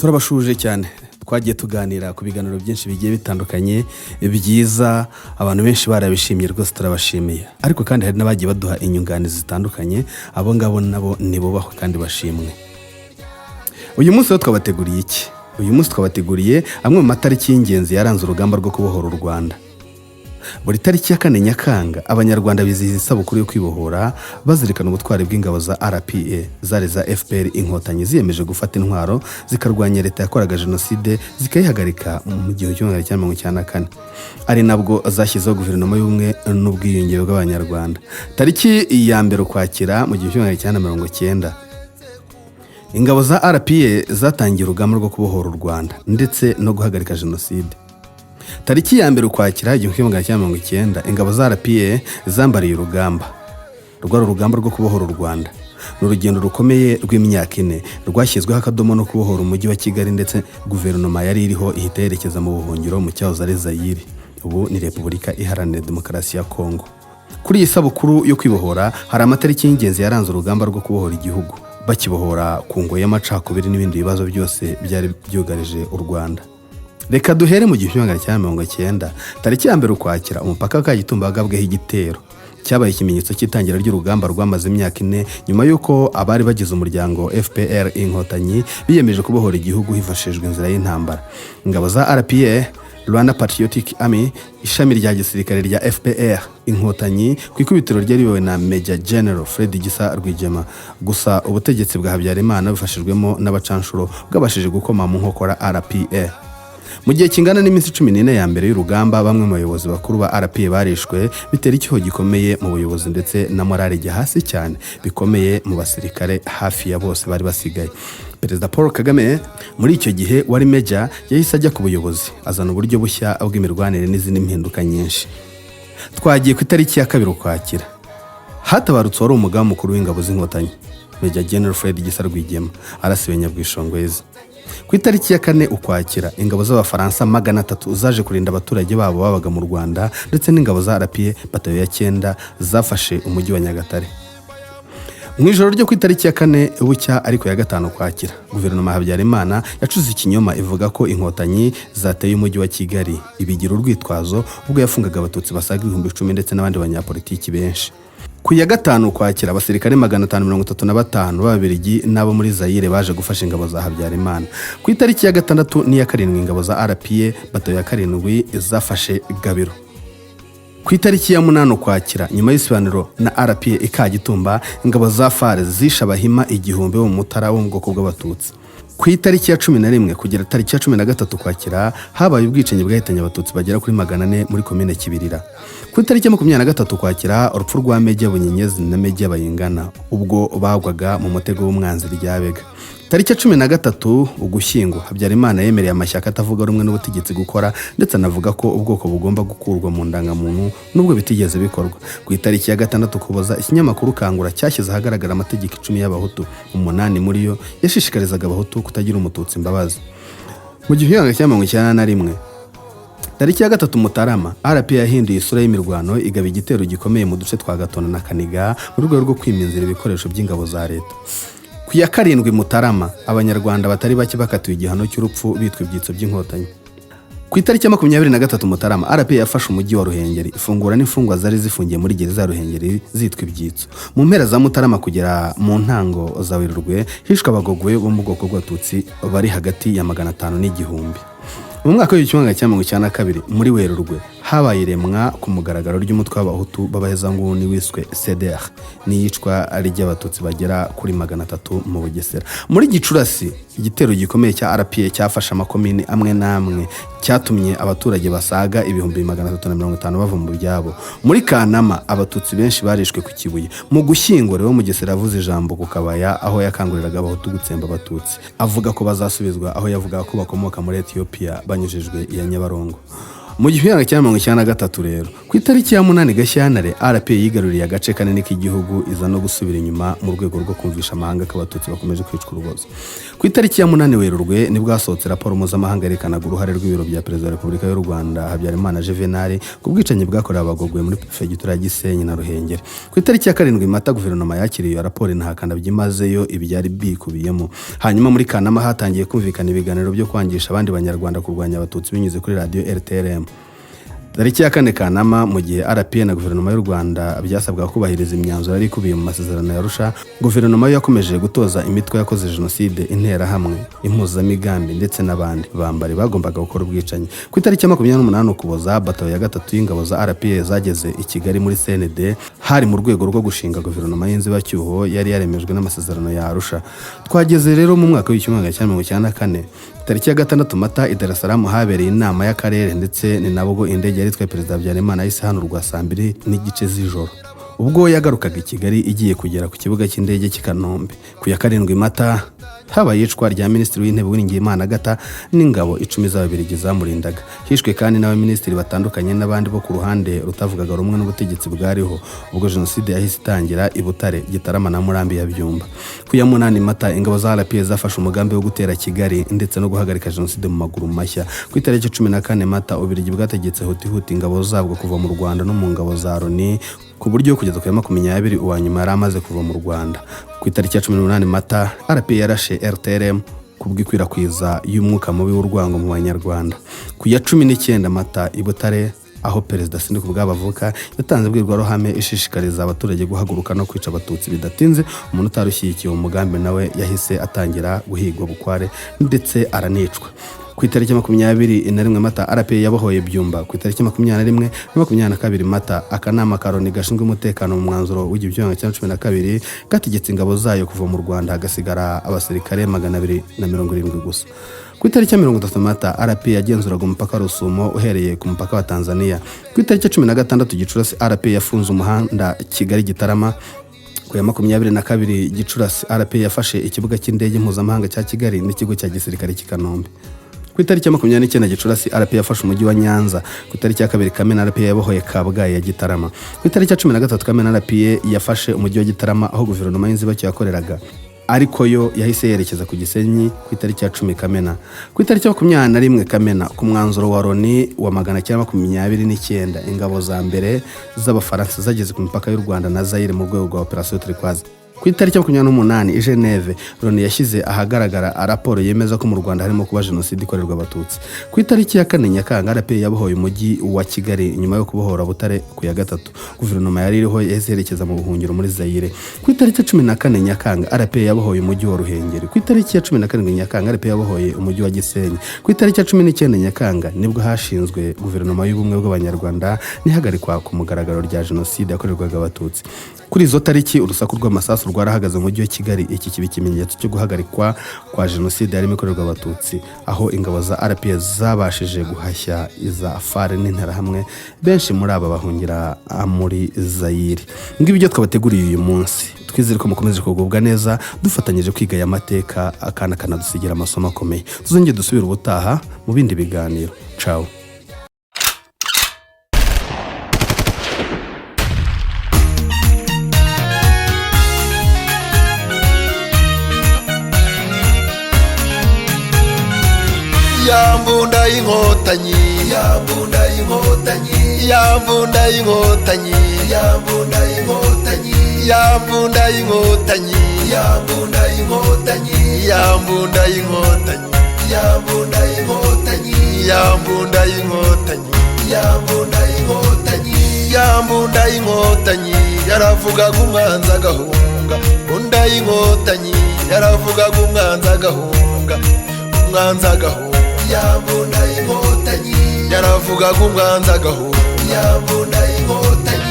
Turabashuje cyane. Twagiye tuganira ku biganiro byinshi bigiye bitandukanye byiza, abantu benshi barabishimye rwose, turabashimiye. Ariko kandi hari n'abagiye baduha inyunganizi zitandukanye, abo ngabo nabo nibubahwe kandi bashimwe. Uyu munsi rero twabateguriye iki? Uyu munsi twabateguriye amwe mu matariki y'ingenzi yaranze urugamba rwo kubohora u Rwanda. Buri tariki ya 4 Nyakanga, Abanyarwanda bizihiza isabukuru yo kwibohora, bazirikana ubutwari bw'ingabo za RPA zari za FPR Inkotanyi, ziyemeje gufata intwaro zikarwanya leta yakoraga jenoside, zikayihagarika mu 1994, ari nabwo zashyizeho Guverinoma y'Ubumwe n'Ubwiyunge bw'Abanyarwanda. Tariki ya 1 Ukwakira mu 1990, ingabo za RPA zatangiye urugamba rwo kubohora u Rwanda ndetse no guhagarika jenoside. Tariki ya 1 Ukwakira 1990, ingabo za RPA zambariye urugamba. Rwari urugamba rwo kubohora u Rwanda. Ni urugendo rukomeye rw'imyaka 4 rwashyizweho akadomo no kubohora umujyi wa Kigali, ndetse guverinoma yari iriho ihita yerekeza mu buhungiro mu cyahoze ari Zayire, ubu ni Repubulika Iharanira Demokarasi ya Kongo. Kuri iyi sabukuru yo kwibohora, hari amatariki y'ingenzi yaranze urugamba rwo kubohora igihugu, bakibohora ku ngoyi y'amacakubiri n'ibindi bibazo byose byari byugarije u Rwanda. Reka duhere mu 1990, tariki ya 1 Ukwakira, umupaka wa Kagitumba wagabweho igitero cyabaye ikimenyetso cy'itangira ry'urugamba rwamaze imyaka 4, nyuma y'uko abari bagize umuryango FPR Inkotanyi biyemeje kubohora igihugu hifashishijwe inzira y'intambara. Ingabo za RPA, Rwanda Patriotic Army, ishami rya gisirikare rya FPR Inkotanyi, ku ikubitiro ryariyobowe na Major General Fred Gisa Rwigema. Gusa ubutegetsi bwa Habyarimana, bufashijwemo n'abacanshuro, bwabashije gukoma mu nkokora RPA. Mu gihe kingana n'iminsi 14 ya mbere y'urugamba, bamwe mu bayobozi bakuru ba RPA barishwe, bitera icyuho gikomeye mu buyobozi, ndetse na morale ijya hasi cyane bikomeye mu basirikare hafi ya bose bari basigaye. Perezida Paul Kagame, muri icyo gihe wari meja, yahise ajya ku buyobozi, azana uburyo bushya bw'imirwanire n'izindi mpinduka nyinshi. Twagiye ku itariki ya 2 Ukwakira, hatabarutse wari umugaba mukuru w'ingabo z'Inkotanyi, Major General Fred Gisa Rwigema, arasiwe Nyabwishongwezi. Ku itariki ya 4 Ukwakira, ingabo z'Abafaransa 300 zaje kurinda abaturage babo babaga mu Rwanda, ndetse n'ingabo za RPA batayo ya 9 zafashe umujyi wa Nyagatare. Mu ijoro ryo ku itariki ya 4 bucya ariko ya 5 Ukwakira, guverinoma ya Habyarimana yacuze ikinyoma, ivuga ko Inkotanyi zateye umujyi wa Kigali, ibigira urwitwazo ubwo yafungaga Abatutsi basaga 10,000 ndetse n'abandi banyapolitiki benshi. Ku ya 5 Ukwakira, abasirikare 535 b'Ababiligi n'abo muri Zayire baje gufasha ingabo za Habyarimana. Ku itariki ya 6 n'iya 7, ingabo za RPA batayo ya 7 zafashe Gabiro. Ku itariki ya 8 Ukwakira, nyuma y'isibaniro na RPA i Kagitumba, ingabo za FAR zishe Abahima 1000 bo mu Mutara wo mu bwoko bw'Abatutsi. Ku itariki ya 11 kugera tariki ya 13 Ukwakira, habaye ubwicanyi bwahitanye Abatutsi bagera kuri 400 muri Komine Kibirira. Ku itariki ya 23 Ukwakira, urupfu rwa Meja Bunyenyezi na Meja Bayingana ubwo bagwaga mu mutego w'umwanzi Ryabega. Tariki ya 13 Ugushyingo, Habyarimana yemereye amashyaka atavuga rumwe n'ubutegetsi gukora, ndetse anavuga ko ubwoko bugomba gukurwa mu ndangamuntu, nubwo bitigeze bikorwa. Ku itariki ya 6 Ukuboza, ikinyamakuru Kangura cyashyize ahagaragara amategeko 10 y'Abahutu. Umunani muri yo yashishikarizaga Abahutu kutagira Umututsi imbabazi. Mu 1991, tariki ya 3 Mutarama, RPA yahinduye isura y'imirwano, igaba igitero gikomeye mu duce twa Gatona na Kaniga mu rwego rwo kwima inzira ibikoresho by'ingabo za leta. Ku ya 7 Mutarama, Abanyarwanda batari bake bakatiwe igihano cy'urupfu bitwa ibyitso by'Inkotanyi. Ku itariki ya 23 Mutarama, RPA yafashe umujyi wa Ruhengeri, ifungura n'imfungwa zari zifungiye muri gereza ya Ruhengeri zitwa ibyitso. Mu mpera za Mutarama kugera mu ntango za Werurwe, hishwe Abagogwe bo mu bwoko bw'Abatutsi bari hagati ya 500 n'igihumbi. Mu mwaka w'1992, muri Werurwe, habaye iremwa ku mugaragaro ry'umutwe w'Abahutu b'abahezanguni wiswe CDR, n'iyicwa ry'Abatutsi bagera kuri 300 mu Bugesera. Muri Gicurasi, igitero gikomeye cya RPA cyafashe amakomini amwe n'amwe, cyatumye abaturage basaga 350,000 bava mu byabo. Muri Kanama, Abatutsi benshi barishwe ku Kibuye. Mu Gushyingo, rero, Mugesera yavuze ijambo ku Kabaya, aho yakanguriraga Abahutu gutsemba Abatutsi, avuga ko bazasubizwa aho yavugaga ko bakomoka muri Etiyopiya banyujijwe iya Nyabarongo. Mu 1993 rero, ku itariki ya 8 Gashyantare, RPA yigaruriye agace kanini k'igihugu, iza no gusubira inyuma mu rwego rwo kumvisha amahanga ko Abatutsi bakomeje kwicwa urubozo. Ku itariki ya 8 Werurwe nibwo hasohotse raporo mpuzamahanga yerekanaga uruhare rw'ibiro bya Perezida wa Repubulika y'u Rwanda Habyarimana Juvenal ku bwicanyi bwakorewe Abagogwe muri Perefegitura ya Gisenyi na Ruhengeri. Ku itariki ya 7 Mata, guverinoma yakiriye iyo raporo inahakana byimazeyo ibyari bikubiyemo. Hanyuma muri Kanama hatangiye kumvikana ibiganiro byo kwangisha abandi Banyarwanda kurwanya Abatutsi binyuze kuri radiyo RTLM. Tariki ya 4 Kanama, mu gihe RPA na guverinoma y'u Rwanda byasabwaga kubahiriza imyanzuro yari ikubiye mu masezerano ya Arusha, guverinoma yo yakomeje gutoza imitwe yakoze jenoside, Interahamwe, Impuzamigambi ndetse n'abandi bambari bagombaga gukora ubwicanyi. Ku itariki ya 28 Ukuboza, batayo ya gatatu y'ingabo za RPA zageze i Kigali muri CND, hari mu rwego rwo gushinga guverinoma y'inzibacyuho yari yaremejwe n'amasezerano ya Arusha. Twageze rero mu mwaka w'1994. Tariki ya 6 Mata, i Dar es Salaam habereye inama y'akarere, ndetse ni nabwo indege yari itwaye Perezida Habyarimana yahise ihanurwa saa 2:30 z'ijoro ubwo yagarukaga i Kigali igiye kugera ku kibuga cy'indege cy'i Kanombe. Ku ya 7 Mata habaye iyicwa rya Minisitiri w'Intebe Uwiringiyimana Agatha n'ingabo 10 z'Ababiligi zamurindaga. Hishwe kandi n'abaminisitiri batandukanye n'abandi bo ku ruhande rutavugaga rumwe n'ubutegetsi bwariho. Ubwo jenoside yahise itangira i Butare, Gitarama na Murambi ya Byumba. Ku ya 8 Mata, ingabo za RPA zafashe umugambi wo gutera Kigali ndetse no guhagarika jenoside mu maguru mashya. Ku itariki 14 Mata, Ububiligi bwategetse hutihuti ingabo zabwo kuva mu Rwanda no mu ngabo za Loni, ku buryo kugeza ku ya 20 uwa nyuma yari amaze kuva mu Rwanda. Ku itariki ya 18 Mata, RPA yarashe RTLM kubw'ikwirakwiza y'umwuka mubi w'urwango mu Banyarwanda. Ku ya 19 Mata, i Butare aho Perezida Sindikubwabo avuka, yatanze imbwirwaruhame ishishikariza abaturage guhaguruka no kwica Abatutsi bidatinze. Umuntu utari ushyigikiye uwo mugambi nawe yahise atangira guhigwa bukware ndetse aranicwa. Ku itariki 21 Mata, RPA yabohoye Byumba. Ku itariki 21 na 22 Mata, akanama ka Loni gashinzwe umutekano mu mwanzuro w'1912 gategetse ingabo zayo kuva mu Rwanda, hagasigara abasirikare 270 gusa. Ku itariki ya 30 Mata, RPA yagenzuraga umupaka wa Rusumo uhereye ku mupaka wa Tanzania. Ku itariki ya 16 Gicurasi, RPA yafunze umuhanda Kigali Gitarama. Ku ya 22 Gicurasi, RPA yafashe ikibuga cy'indege mpuzamahanga cya Kigali n'ikigo cya gisirikare cy'i Kanombe. Ku itariki ya 29 Gicurasi, RPA yafashe umujyi wa Nyanza. Ku itariki ya 2 Kamena, RPA yabohoye Kabgayi ya Gitarama. Ku itariki ya 13 Kamena, RPA yafashe umujyi wa Gitarama aho guverinoma y'inzibacyuho yakoreraga, ariko yo yahise yerekeza ku Gisenyi ku itariki ya 10 Kamena. Ku itariki ya 21 Kamena, ku mwanzuro wa Loni wa 929, ingabo za mbere z'Abafaransa zageze ku mipaka y'u Rwanda na Zayire mu rwego rwa Operasiyo Turquoise. Ku itariki ya 28, i Geneve, Loni yashyize ahagaragara raporo yemeza ko mu Rwanda harimo kuba jenoside ikorerwa Abatutsi. Ku itariki ya 4 Nyakanga, RPA yabohoye umujyi wa Kigali nyuma yo kubohora Butare ku ya 3. Guverinoma yari iriho yahise yerekeza mu buhungiro muri Zayire. Ku itariki ya 14 Nyakanga, RPA yabohoye umujyi wa Ruhengeri. Ku itariki ya 17 Nyakanga, RPA yabohoye umujyi wa Gisenyi. Ku itariki ya 19 Nyakanga nibwo hashinzwe guverinoma y'ubumwe bw'Abanyarwanda n'ihagarikwa ku mugaragaro rya jenoside yakorerwaga Abatutsi. Kuri izo tariki urusaku rw'amasasu rwarahagaze mu mujyi wa Kigali. Iki kiba ikimenyetso cyo guhagarikwa kwa jenoside yarimo ikorerwa Abatutsi, aho ingabo za RPA zabashije guhashya iza FAR n'Interahamwe, benshi muri aba bahungira muri Zayire. Ngibyo ibyo twabateguriye uyu munsi. Twizere ko mukomeje kugubwa neza dufatanyije kwiga aya mateka, akana kanadusigira amasomo akomeye. Tuzongere dusubire ubutaha mu bindi biganiro. Ciao. Ya mbunda y'Inkotanyi, ya mbunda y'Inkotanyi, ya mbunda y'Inkotanyi, ya mbunda y'Inkotanyi, ya mbunda y'Inkotanyi, ya mbunda y'Inkotanyi, ya mbunda y'Inkotanyi, ya mbunda y'Inkotanyi, ya mbunda y'Inkotanyi, ya mbunda y'Inkotanyi, ya mbunda y'Inkotanyi, yaravugaga umwanzi agahunga. Mbunda y'Inkotanyi, yaravugaga umwanzi agahunga, umwanzi agahunga. Ya mbunda y'Inkotanyi, yaravugaga umwanzi agahunga. Ya mbunda y'Inkotanyi.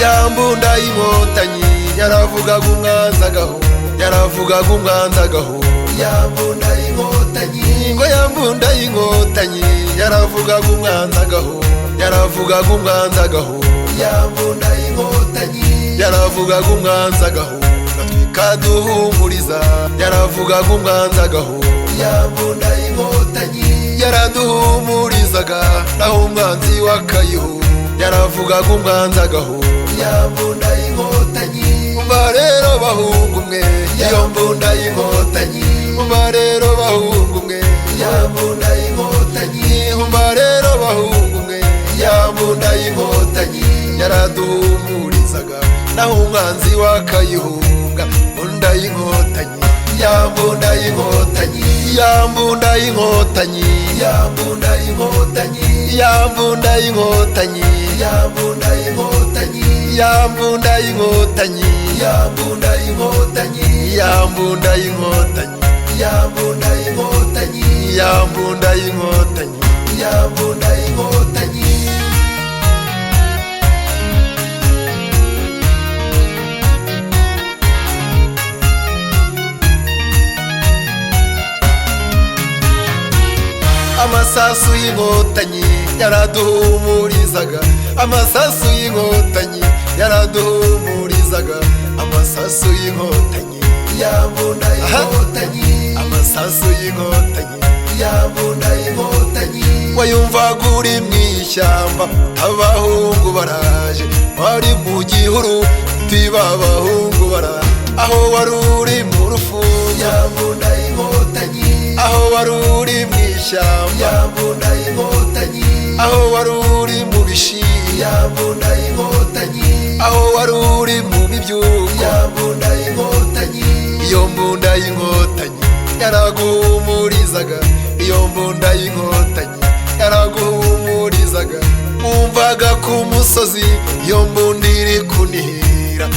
Ya mbunda y'Inkotanyi, yaravugaga umwanzi agahunga, yaravugaga umwanzi agahunga. Ya mbunda y'Inkotanyi, ngo ya mbunda y'Inkotanyi, yaravugaga umwanzi agahunga, yaravugaga umwanzi agahunga. Ya mbunda y'Inkotanyi, yaravugaga umwanzi agahunga. Twika ikaduhumuriza. Yaravugaga umwanzi agahunga, ya mbunda y'inkotanyi yaraduhumurizaga, naho umwanzi wakayihunga. Yaravugaga umwanzi agahunga, ya mbunda y'inkotanyi. Umva rero bahungu mwe, iyo mbunda y'inkotanyi. Umva rero bahungu mwe, ya mbunda y'inkotanyi. Umva rero bahungu mwe, ya mbunda y'inkotanyi yaraduhumurizaga, naho umwanzi wakayihunga. Mbunda y'inkotanyi, ya mbunda y'inkotanyi, ya mbunda y'inkotanyi, ya mbunda y'inkotanyi, ya mbunda y'inkotanyi, ya mbunda y'inkotanyi, ya mbunda y'inkotanyi, ya mbunda y'inkotanyi, ya mbunda y'inkotanyi, ya mbunda y'inkotanyi, ya mbunda y'inkotanyi, ya mbunda y'inkotanyi. Amasasu y'inkotanyi yaraduhumurizaga, amasasu y'inkotanyi yaraduhumurizaga, amasasu y'inkotanyi, ya mbunda y'inkotanyi, amasasu y'inkotanyi, ya mbunda y'inkotanyi. Wayumvaga uri mu ishyamba abahungu baraje, wari mu gihuru tiba abahungu baraje, aho wari uri mu rufunzo, ya mbunda y'inkotanyi, aho wari uri mu ishyamba, ya mbunda y'inkotanyi, aho wari uri mu bishiya, ya mbunda y'inkotanyi, aho wari uri mu mibyuko, ya mbunda y'inkotanyi. Iyo mbunda y'inkotanyi yaraguhumurizaga, iyo mbunda y'inkotanyi yaraguhumurizaga. Wumvaga ku musozi iyo mbunda iri kunihira,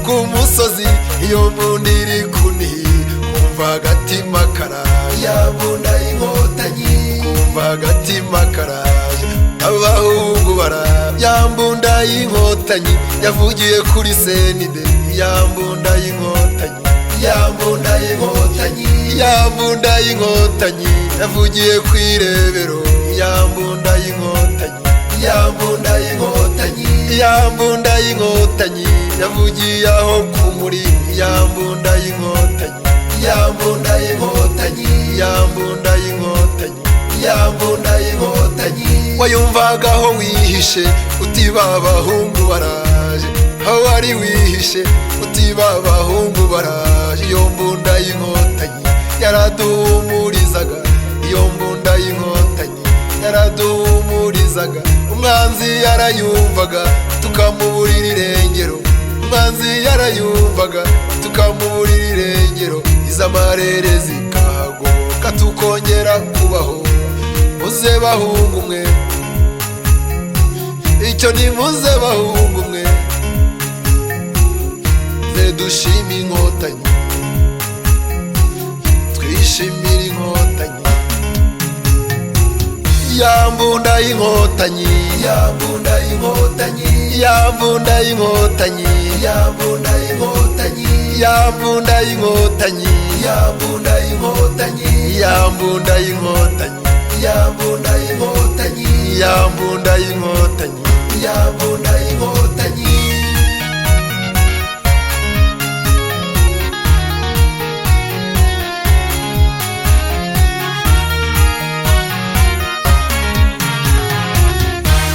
ku musozi iyo mbunda iri kunihira, kumva agatima karaje, ya mbunda y'inkotanyi, kumva agatima karaje, abahungu baraje. Ya mbunda y'inkotanyi yavugiye kuri senide, ya mbunda y'inkotanyi, ya mbunda y'inkotanyi, ya mbunda y'inkotanyi yavugiye ku irebero, ya mbunda y'inkotanyi, ya mbunda y'inkotanyi, ya mbunda y'inkotanyi yavugiye aho ku murindi, ya mbunda y'inkotanyi, ya mbunda y'inkotanyi, ya mbunda y'inkotanyi, ya mbunda y'inkotanyi. Wayumvaga aho wihishe utiba abahungu baraje, aho wari wihishe utiba abahungu baraje. Iyo mbunda y'inkotanyi yaraduhumurizaga, iyo mbunda y'inkotanyi yaraduhumurizaga. Umwanzi yarayumvaga tukamuburira irengero, umwanzi yarayumvaga tukamuburira irengero, iz'amarere zikahagoboka tukongera kubaho. Muze bahungu mwe, icyo ni muze bahungu mwe, ze dushima inkotanyi, twishimira inkotanyi. Ya mbunda y'inkotanyi, ya mbunda y'inkotanyi, ya mbunda y'inkotanyi, ya mbunda y'inkotanyi, ya mbunda y'inkotanyi, ya mbunda y'inkotanyi, ya mbunda y'inkotanyi, ya mbunda y'inkotanyi, ya mbunda y'inkotanyi, ya mbunda y'inkotanyi.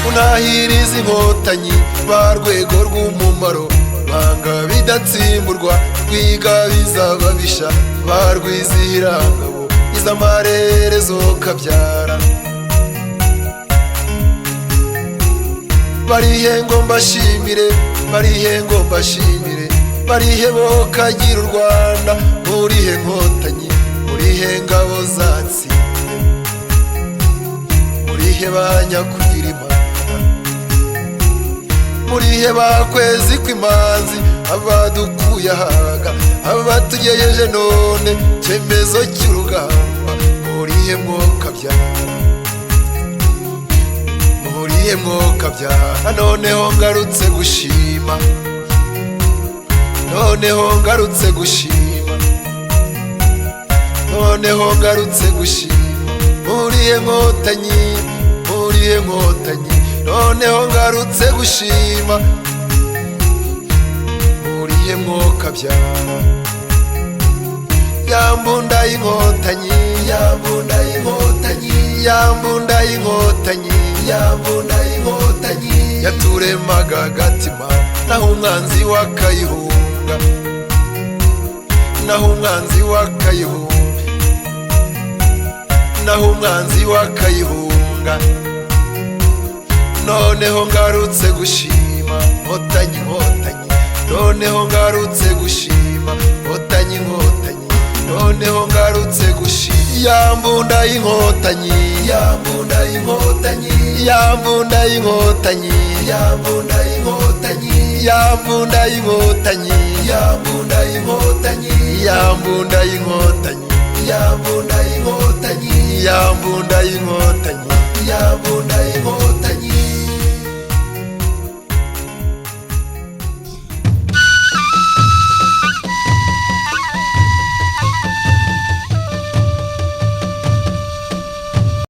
Unahiriza inkotanyi ba rwego rw'umumaro, banga bidatsimburwa rwiga bizababisha, ba rwizihirangabo iz'amarere zo kabyara. Barihe ngo mbashimire, barihe ngo mbashimire, barihe bo kagira u Rwanda, murihe nkotanyi, murihe ngabo zatsinze, murihe ba nyakugira Imana, murihe ba kwezi kw'imanzi, abadukuye ahaga, abatugejeje none cyemezo cy'urugamba, murihe mwokabyara, murihe mwokabyara. Noneho ngarutse gushima, noneho ngarutse gushima, noneho ngarutse gushima, murihe nkotanyi, murihe nkotanyi, noneho ngarutse gushima, murihe hehe mwokabyara. Ya mbunda y'Inkotanyi, ya mbunda y'Inkotanyi, ya mbunda y'Inkotanyi, ya mbunda y'Inkotanyi, yaturemaga agatima, naho umwanzi wakayihunga, naho umwanzi wakayihunga, naho umwanzi wakayihunga. Noneho ngarutse gushima Nkotanyi, Nkotanyi, noneho ngarutse gushima Nkotanyi, Nkotanyi, noneho ngarutse gushima ya mbunda y'Inkotanyi, ya mbunda y'Inkotanyi, ya mbunda y'Inkotanyi, ya mbunda y'Inkotanyi, ya mbunda y'Inkotanyi, ya mbunda y'Inkotanyi, ya mbunda y'Inkotanyi, ya mbunda y'Inkotanyi, ya mbunda.